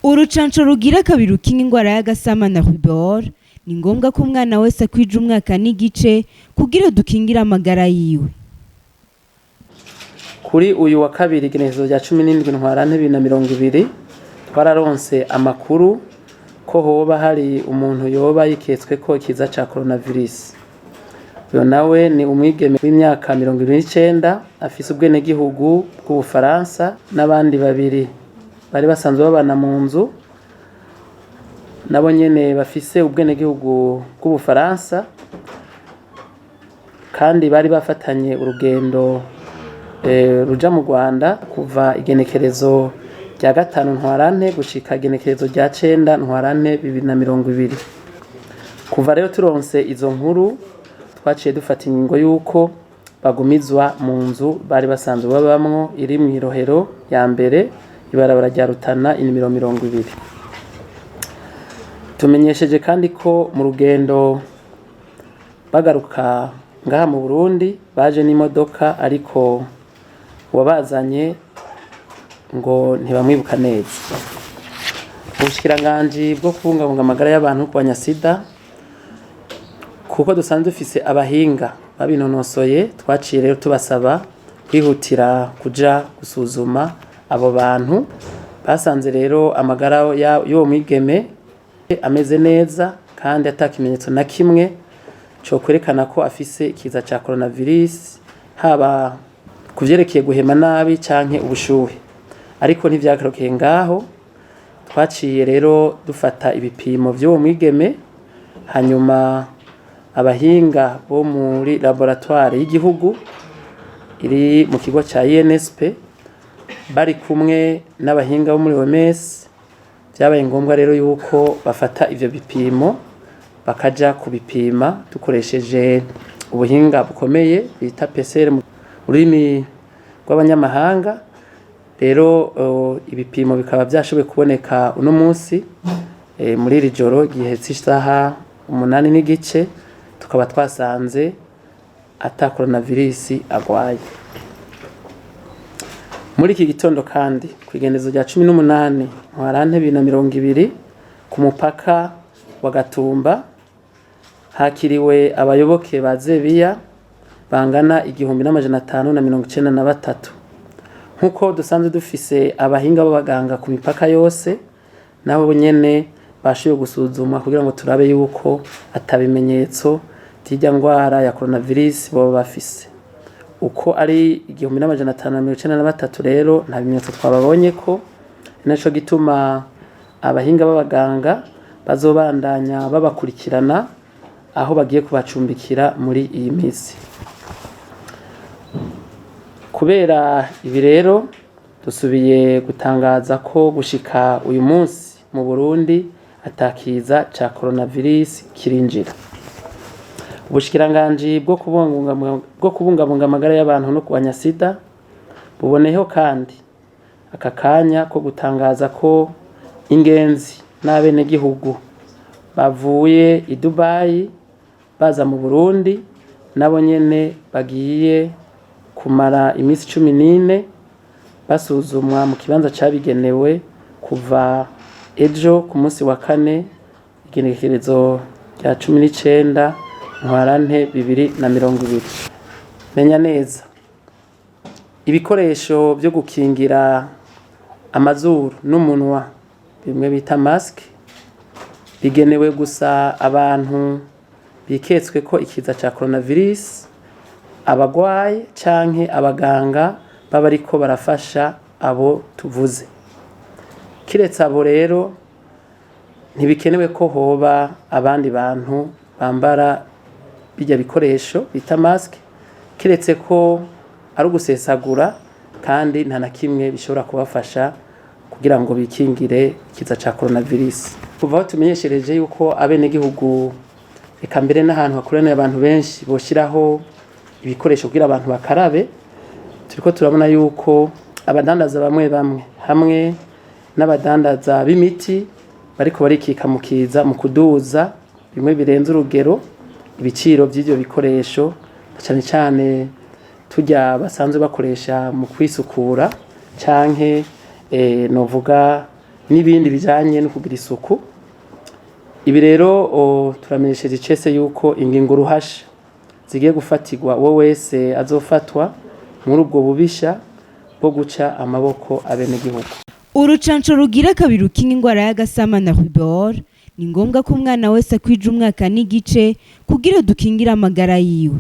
Urucanco rugira kabiri rukinga ingwara y'agasama na rubéole ni ngombwa ko umwana wese akwija umwaka n'igice kugira dukingire amagara yiwe. Kuri uyu wa kabiri, igenekerezo rya 17 Ntwarante 2020, twararonse amakuru ko hoba hari umuntu yoba yiketswe ko ikiza ca coronavirus. Uyo nawe ni umwigeme w'imyaka 29, afise ubwenegihugu bw'Ubufaransa, n'abandi babiri bari basanzwe babana mu nzu, nabo nyene bafise ubwenegihugu bw'Ubufaransa, kandi bari bafatanye urugendo ruja mu Rwanda kuva igenekerezo rya 5 Ntwarante gushika igenekerezo rya 9 Ntwarante 2020. Kuva rero turonse izo nkuru, twaciye dufata ingingo y'uko bagumizwa mu nzu bari basanzwe babamwo, iri mw'Irohero ya mbere, ibarabara rya Rutana, inimero 20. Tumenyesheje kandi ko mu rugendo bagaruka ngaha mu Burundi baje n'imodoka, ariko uwabazanye ngo ntibamwibuka neza. Ubushikiranganji bwo kubungabunga amagara y'abantu no kurwanya sida, kuko dusanzwe dufise abahinga babinonosoye, twaciye rero tubasaba kwihutira kuja gusuzuma abo bantu. Basanze rero amagara y'uwo mwigeme ameze neza, kandi ata kimenyetso na kimwe cokwerekana ko afise ikiza ca coronavirus, haba kuvyerekeye guhema nabi canke ubushuhe. Ariko ntivyagarukeye ngaho, twaciye rero dufata ibipimo vy'uwo mwigeme, hanyuma abahinga bo muri laboratoire y'igihugu iri mu kigo ca INSP bari kumwe n'abahinga bo muri OMS, vyabaye ngombwa rero yuko bafata ivyo bipimo bakaja kubipima dukoresheje ubuhinga bukomeye bita PCR mu rurimi rw'abanyamahanga. Rero ibipimo bikaba vyashoboye kuboneka uno munsi muri iri joro, igihe c'isaha 8:30, tukaba twasanze ata coronavirus agwaye. Muri iki gitondo kandi, kw'igenekerezo rya 18 Ntwarante 2020, ku mupaka wa Gatumba hakiriwe abayoboke ba Zebiya bangana 1593. Nk'uko dusanzwe dufise abahinga b'abaganga ku mipaka yose, nabo nyene bashoboye gusuzumwa kugira ngo turabe yuko ata bimenyetso vy'irya ngwara ya coronavirus boba bafise. Uko ari 1593 rero, nta bimenyetso twababonyeko. Naco gituma abahinga b'abaganga bazobandanya babakurikirana aho bagiye kubacumbikira muri iyi misi. Kubera ibi rero, dusubiye gutangaza ko gushika uyu munsi mu Burundi atakiza ca coronavirus kirinjira. Ubushikiranganji bwo kubungabunga amagara y'abantu no kurwanya sida buboneyeho kandi aka kanya ko gutangaza ko ingenzi n'abenegihugu bavuye i Dubai baza mu Burundi, nabo nyene bagiye kumara imisi 14 basuzumwa mu kibanza cabigenewe kuva ejo ku munsi wa kane, igenekerezo rya 19 Ntwarante 2020. Menya neza, ibikoresho vyo gukingira amazuru n'umunwa, bimwe bita masque, bigenewe gusa abantu biketswe ko ikiza ca coronavirus, abagwaye canke abaganga baba ariko barafasha abo tuvuze. Kiretse abo rero, ntibikenewe ko hoba abandi bantu bambara birya bikoresho bita masque, kiretse ko ari ugusesagura, kandi nta na kimwe bishobora kubafasha kugira ngo bikingire ikiza ca coronavirus. Kuva aho tumenyeshereje yuko abenegihugu, eka mbere n'ahantu hakoraniye abantu benshi, boshiraho ibikoresho kugira abantu bakarabe, turiko turabona yuko abadandaza bamwe bamwe hamwe n'abadandaza b'imiti bariko barikika mu kiza mu kuduza bimwe birenze urugero ibiciro vy'ivyo bikoresho, cane cane turya basanzwe bakoresha mu kwisukura canke novuga. N'ibindi bijanye no kugira isuku. Ibi rero turamenyesheje icese yuko ingingo ruhasha zigiye gufatirwa uwo wese azofatwa muri ubwo bubisha bwo guca amaboko abenegihugu. Urucanco rugira kabiri rukinga ingwara y'agasama na rubéole, ni ngombwa ko umwana wese akwija umwaka n'igice kugira dukingire amagara yiwe.